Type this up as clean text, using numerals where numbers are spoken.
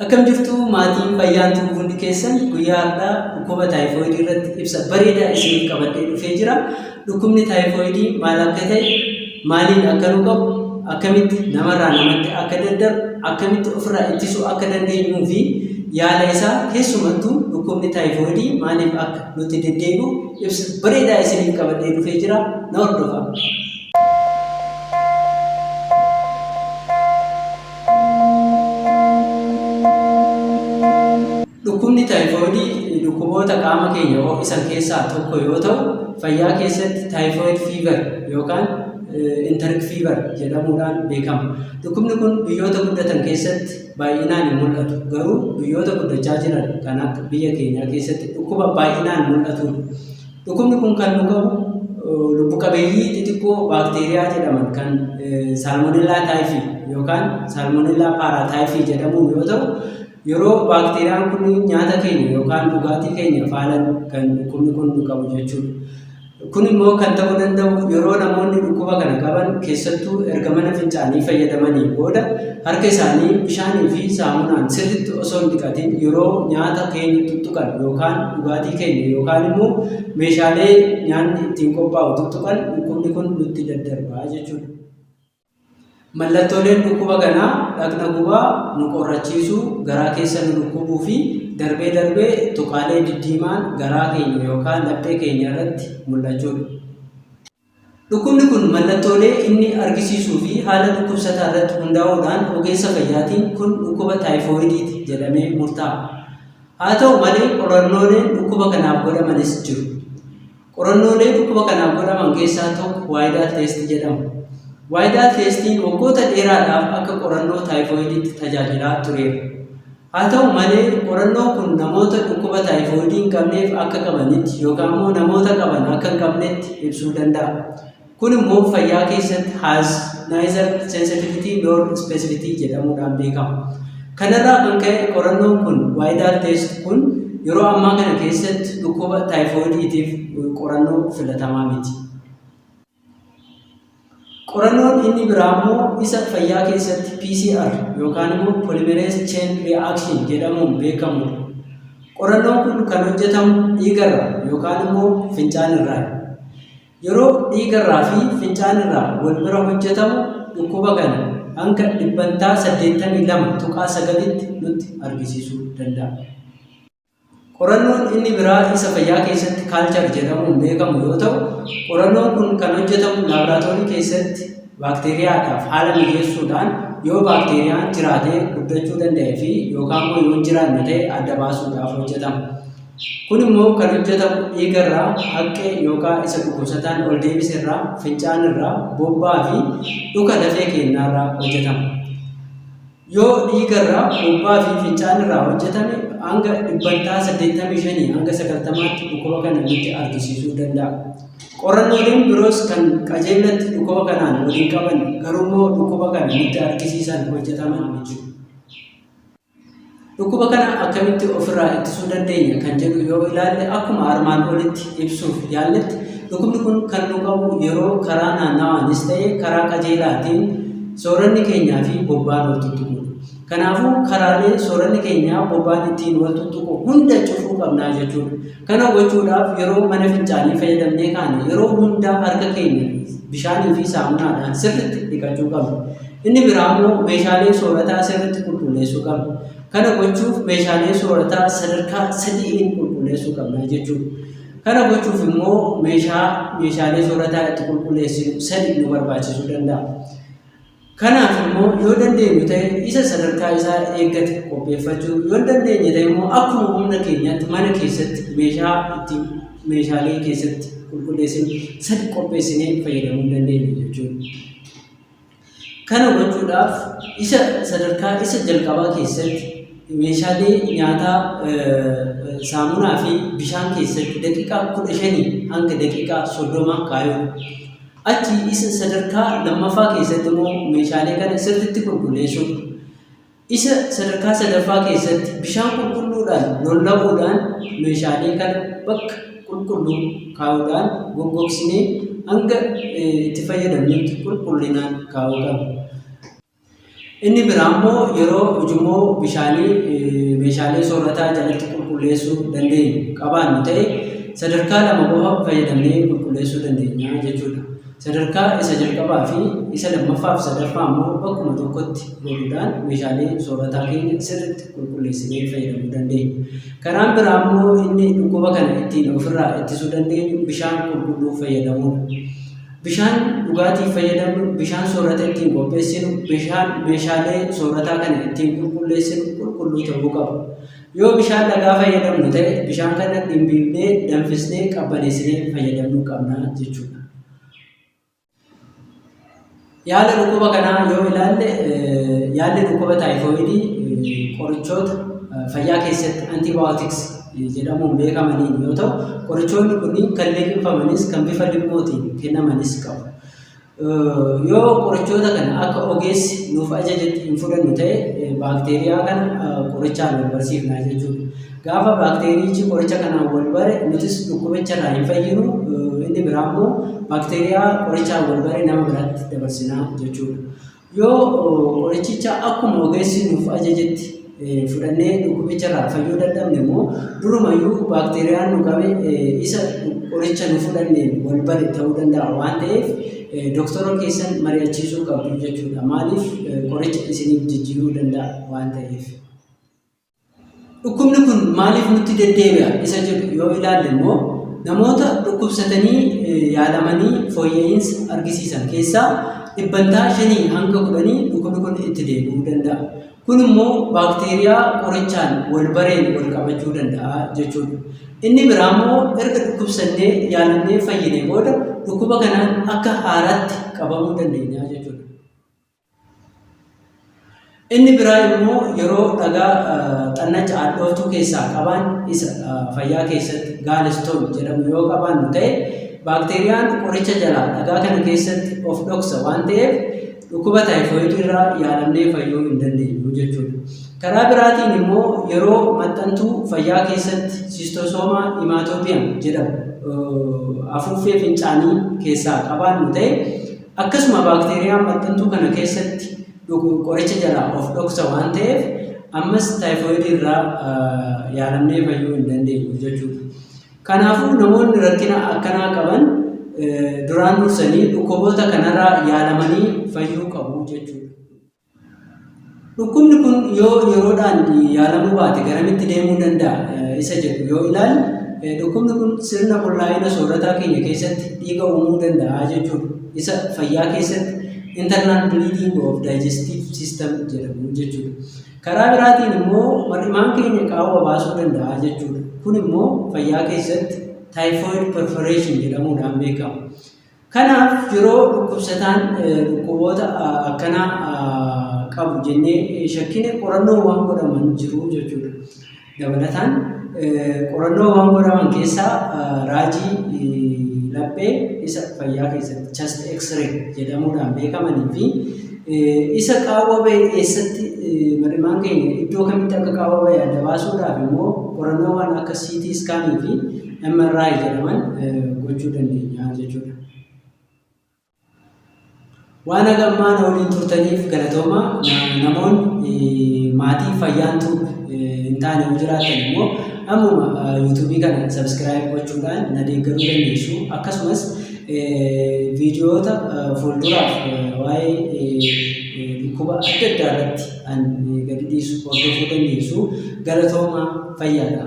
Akkam jirtu maatiin fayyaan tu'u hundi keessan guyyaa har'aa dhukkuba taayifoidii irratti ibsa bareedaa isiniif qabadhee dhufee jira. Dhukkubni taayifoidii maal akka ta'e, maaliin akka nu qabu, akkamitti namarraa namatti akka daddarbu, akkamitti ofirraa ittisuu akka dandeenyuu fi yaala isaa keessumattuu dhukkubni taayifoidii maaliif akka nutti deddeebi'u ibsa bareedaa isiniif qabadhee dhufee jira. Na hordofaa. Dhukkubni taayifoidii dhukkuboota qaama keenya ho'isan keessaa tokko yoo ta'u, fayyaa keessatti typhoid fever yookaan enteric fever jedhamuudhaan beekama. Dhukkubni kun biyyoota guddatan keessatti baay'inaan hin mul'atu. Garuu biyyoota guddachaa jiran kan akka biyya keenyaa keessatti dhukkuba baay'inaan mul'atudha. Dhukkubni kun kan nu qabu lubbu qabeeyyii xixiqqoo baakteeriyaa jedhaman kan saalmonellaa taayifii yookaan saalmonellaa paaraataayifii jedhamuun yoo ta'u, yeroo baakteeriyaan kun nyaata keenya yookaan dhugaatii keenya faalan kan dhukkubni kun nu qabu jechuudha. Kun immoo kan ta'uu danda'u yeroo namoonni dhukkuba kana qaban keessattuu erga mana fincaanii fayyadamanii booda harka isaanii bishaanii fi saamunaan sirriitti osoo hin dhiqatin yeroo nyaata keenya tuttuqan yookaan dhugaatii keenya yookaan immoo meeshaalee nyaanni ittiin qophaa'u tuttuqan dhukkubni kun nutti daddarba jechuudha. Mallattooleen dhukkuba kanaa dhaqna gubaa, nu qorrachiisuu, garaa keessa nu dhukkubuu fi darbee darbee tuqaalee diddiimaan garaa keenya yookaan laphee keenya irratti mul'achuudha. Dhukkubni kun mallattoolee inni argisiisuu fi haala dhukkubsataa irratti hundaa'uudhaan ogeessa fayyaatiin kun dhukkuba taayifooyidiiti jedhamee murtaa'a. Haa ta'u malee qorannooleen dhukkuba kanaaf godhamanis jiru. Qorannoolee dhukkuba kanaaf godhaman keessaa tokko Waayidaal teesti jedhama. Waayidaal teestiin waggoota dheeraadhaaf akka qorannoo taayifooyidiitti tajaajilaa tureera. Haa ta'u malee, qorannoon kun namoota dhukkuba taayifooyidii hin qabneef akka qabanitti yookaan immoo namoota qaban akka hin qabnetti ibsuu danda'a. Kun immoo fayyaa keessatti has neither sensitivity nor specificity jedhamuudhaan beekama. Kanarraa kan ka'e qorannoon kun Widal test kun yeroo ammaa kana keessatti dhukkuba taayifooyidiitiif qorannoo filatamaa miti. Qorannoon inni biraa immoo isa fayyaa keessatti PCR yookaan immoo Polymerase Chain Reaction jedhamuun beekamudha. Qorannoon kun kan hojjetamu dhiigarraa yookaan immoo fincaan irraa. Yeroo dhiigarraa fi fincaan irraa wal bira hojjetamu dhukkuba kana hanga dhibbantaa 82.9tti nutti argisiisuu danda'a. Qorannoon inni biraa isa fayyaa keessatti kaalchar jedhamuun beekamu yoo ta'u, qorannoon kun kan hojjetamu laaboraatoorii keessatti baakteeriyaadhaaf haala mijeessuudhaan yoo baakteeriyaan jiraate guddachuu danda'e fi yookaan immoo yoo hin jiraanne ta'e adda baasuudhaaf hojjetama. Kun immoo kan hojjetamu dhiiga irraa, haqqee yookaan isa dhukkubsataan ol deebise irraa, fincaan irraa, bobbaa fi dhuka lafee keenyaa irraa hojjetama. Yoo dhiiga irraa, bobbaa fi fincaan irraa hojjetame hanga dhibbantaa 85 hanga 90tti dhukkuba kana nutti argisiisuu danda'a. Qorannooleen biroos kan qajeellatti dhukkuba kanaan wal hin qabanne garuummoo dhukkuba kana nutti argisiisan hojjetaman ni jiru. Dhukkuba kana akkamitti ofirraa ittisuu dandeenya kan jedhu yoo ilaalle akkuma armaan olitti ibsuuf yaalletti dhukkubni kun kan nu qabu yeroo karaa naannawaanis ta'e karaa qajeelaatiin sooranni keenyaa fi bobbaan wal tuttuquudha. Kanaafuu karaalee sooranni keenyaa bobbaan ittiin wal tuttuqu hunda cufuu qabnaa jechuudha. Kana gochuudhaaf yeroo mana fincaanii fayyadamnee kaane yeroo hundaa harka keenya bishaanii fi saamunaadhaan sirriitti dhiqachuu qabna. Inni biraa immoo meeshaalee soorataa sirriitti qulqulleessuu qabna. Kana gochuuf meeshaalee soorataa sadarkaa sadi'iin qulqulleessuu qabna jechuudha. Kana gochuuf immoo meeshaa meeshaalee soorataa itti qulqulleessinu sadi nu barbaachisuu danda'a. Kanaaf immoo yoo dandeenyu ta'e isa sadarkaa isaa eeggate qopheeffachuu, yoo hin dandeenye ta'e immoo akkuma humna keenyaatti mana keessatti meeshaa ittiin meeshaalee keessatti qulqulleessinu sadi qopheessinee fayyadamuu dandeenya jechuudha. Kana gochuudhaaf isa sadarkaa isa jalqabaa keessatti meeshaalee nyaataa saamunaa fi bishaan keessatti daqiiqaa 15 hanga daqiiqaa 30 kaayuu. Achi isa sadarkaa lammaffaa keessatti immoo meeshaalee kana sirriitti qulqulleessuu. Isa sadarkaa sadaffaa keessatti bishaan qulqulluudhaan lolla'uudhaan meeshaalee kana bakka qulqulluu kaa'uudhaan goggogsinee hanga itti fayyadamnutti qulqullinaan kaa'uu qabna. Inni biraa immoo yeroo ujummoo bishaanii meeshaalee soorataa jalatti qulqulleessuu dandeenyu qabaannu ta'e sadarkaa 2 qofa fayyadamnee qulqulleessuu dandeenya jechuudha. Sadarkaa isa jalqabaa fi isa lammaffaa fi sadaffaa immoo bakkuma tokkotti godhuudhaan meeshaalee soorataa keenya sirriitti qulqulleessinee fayyadamuu dandeenya. Karaan biraa immoo inni dhukkuba kana ittiin ofirraa ittisuu dandeenyu bishaan qulqulluu fayyadamuudha. Bishaan dhugaatiif fayyadamnu, bishaan soorata ittiin qopheessinu, bishaan meeshaalee soorataa kana ittiin qulqulleessinu qulqulluu ta'uu qaba. Yoo bishaan lagaa fayyadamnu ta'e bishaan kana dhimbiibnee, danfisnee, qabbaneessinee fayyadamuu qabna jechuudha. Yaala dhukkuba kanaa yoo ilaalle yaalli dhukkuba taayifooyidii qorichoota fayyaa keessatti antibiotics jedhamuun beekamaniin yoo ta'u, qorichoonni kunniin kan liqimfamanis kan bifa limmootiin kennamanis qabu. Yoo qorichoota kana akka ogeessi nuuf ajajetti hin fudhannu ta'e baakteeriyaa kana qorichaan wal barsiifna jechuudha. Gaafa baakteeriyichi qoricha kanaan wal bare nutis dhukkubicha irraa hin fayyinu, inni biraa immoo baakteeriyaa qorichaan wal bare nama biraatti dabarsina jechuudha. Yoo qorichicha akkuma ogeessi nuuf ajajetti fudhannee dhukkubicha irraa fayyuu dadhabne immoo durumayyuu baakteeriyaan nu qabe isa qoricha nu fudhanneen wal bare ta'uu danda'a waan ta'eef doktora keessan mari'achiisuu qabdu jechuudha. Maaliif qoricha isiniif jijjiiruu danda'a waan ta'eef. Dhukkubni kun maaliif nutti deddeebi'a isa jedhu yoo ilaalle immoo namoota dhukkubsatanii yaalamanii fooyya'iinsa argisiisan keessaa dhibbantaa shanii hanga kudhanii dhukkubni kun itti deebi'uu danda'a. Kun immoo baakteeriyaa qorichaan wal bareen wal qabachuu danda'a jechuudha. Inni biraa immoo erga dhukkubsannee yaalamnee fayyinee booda dhukkuba kanaan akka haaraatti qabamuu dandeenya jechuudha. Inni biraa immoo yeroo dhagaa xannacha hadhooftuu keessaa qabaan isa fayyaa keessatti gaalistoon jedhamu yoo qabaannu ta'e baakteeriyaan qoricha jalaa dhagaa kana keessatti of dhoksa waan ta'eef dhukkuba taayifooyidii irraa yaalamnee fayyuu hin dandeenyu jechuudha. Karaa biraatiin immoo yeroo maxxantuu fayyaa keessatti siistosoomaa imaatoopiyam jedhamu afuuffee fincaanii keessaa qabaannu ta'e Akkasuma baakteeriyaan maxxantuu kana keessatti qoricha jalaa of dhoksa waan ta'eef ammas taayifooyidii irraa yaalamnee fayyuu hin dandeenyu jechuudha. Kanaafuu namoonni rakkina akkanaa qaban duraan dursanii dhukkuboota kanarraa yaalamanii fayyuu qabu jechuudha. Dhukkubni kun yoo yeroodhaan yaalamuu baate garamitti deemuu danda'a isa jedhu yoo ilaalle dhukkubni kun sirna bullaa'ina soorataa keenya keessatti dhiiga uumuu danda'a jechuudha. Isa fayyaa keessatti internal bleeding of digestive system jedhamu jechuudha. Karaa biraatiin immoo mar'imaan keenya qaawwa baasuu danda'a jechuudha. Kun immoo fayyaa keessatti typhoid perforation jedhamuudhaan beekama. Kanaaf yeroo dhukkubsataan dhukkuboota akkanaa qabu jennee shakkine qorannoowwan godhaman jiru jechuudha. Dabalataan qorannoowwan godhaman keessaa raajii laphee isa fayyaa keessatti chest x-ray jedhamuudhaan beekamanii fi isa qaawwa ba'e eessatti mar'imaan keenya iddoo kamitti akka qaawwa ba'e adda baasuudhaaf immoo qorannoowwan akka CT scan fi MRI jedhaman gochuu dandeenya jechuudha. Waan haga ammaa na waliin turtaniif galatooma. Namoonni maatii fayyaan tuub hin taane yoo jiraattan immoo ammuma yuutuubii kana subscribe gochuudhaan na deeggaruu dandeessu. Akkasumas viidiyoota fuulduraaf waa'ee dhukkuba adda addaa irratti an gadi dhiisu hordofuu dandeessu. Galatooma fayyaadha.